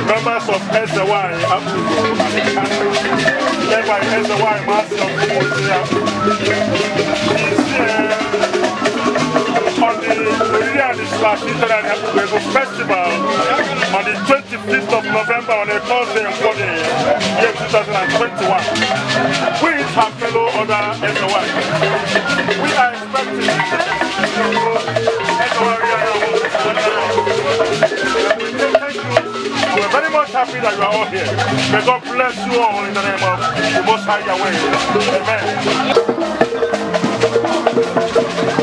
Members of SY Apugo led by SY Master of on the Oriri slash Internet Apugo Festival on the 25th of November on a Thursday and Friday, year 2021, with her fellow other SY. We are expecting We're very much happy that you are all here. May God bless you all in the name of the Most High Yahweh. Amen.